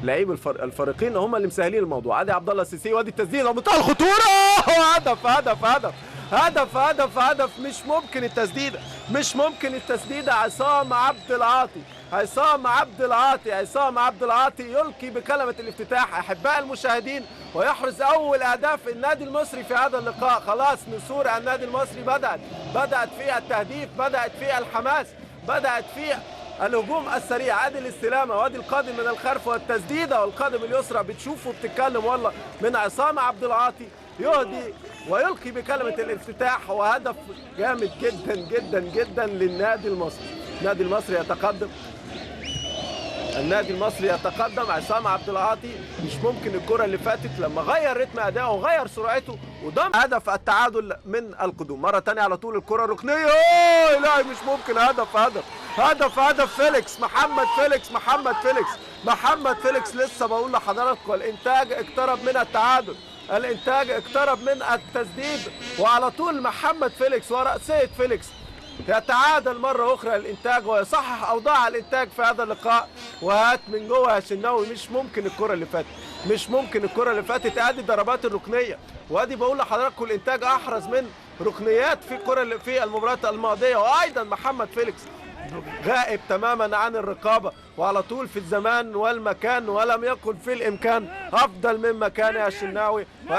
لعيب الفريقين هم اللي مسهلين الموضوع. ادي عبد الله السيسي وادي التسديده ومنتهى الخطورة، هدف هدف هدف هدف هدف هدف، مش ممكن التسديده، مش ممكن التسديده. عصام عبد العاطي، عصام عبد العاطي، عصام عبد العاطي يلقي بكلمه الافتتاح احباء المشاهدين، ويحرز اول اهداف النادي المصري في هذا اللقاء. خلاص نسور النادي المصري بدات في التهديف، بدات في الحماس، بدات في الهجوم السريع. ادي الاستلامه وادي القادم من الخلف والتسديده والقادم اليسرى، بتشوفه بتتكلم والله من عصام عبد العاطي، يهدي ويلقي بكلمه الافتتاح، وهدف جامد جدا جدا جدا للنادي المصري. النادي المصري يتقدم، النادي المصري يتقدم. عصام عبد العاطي مش ممكن الكره اللي فاتت لما غير رتم اداؤه وغير سرعته وضم هدف التعادل من القدوم. مرة ثانية على طول الكره الركنيه، لا مش ممكن، هدف هدف هدف هدف فيليكس، محمد فيليكس، محمد فيليكس، محمد فيليكس. لسه بقول لحضراتكم الانتاج اقترب من التعادل، الانتاج اقترب من التسديد، وعلى طول محمد فيليكس ورأسية فيليكس يتعادل مرة أخرى الإنتاج ويصحح أوضاع الإنتاج في هذا اللقاء. وهات من جوه يا شناوي، مش ممكن الكرة اللي فاتت، مش ممكن الكرة اللي فاتت. أدي ضربات الركنية، وأدي بقول لحضراتكم الإنتاج أحرز من ركنيات في الكرة في المباراة الماضية. وأيضا محمد فيليكس غائب تماما عن الرقابة، وعلى طول في الزمان والمكان، ولم يكن في الإمكان أفضل مما كان يا شناوي.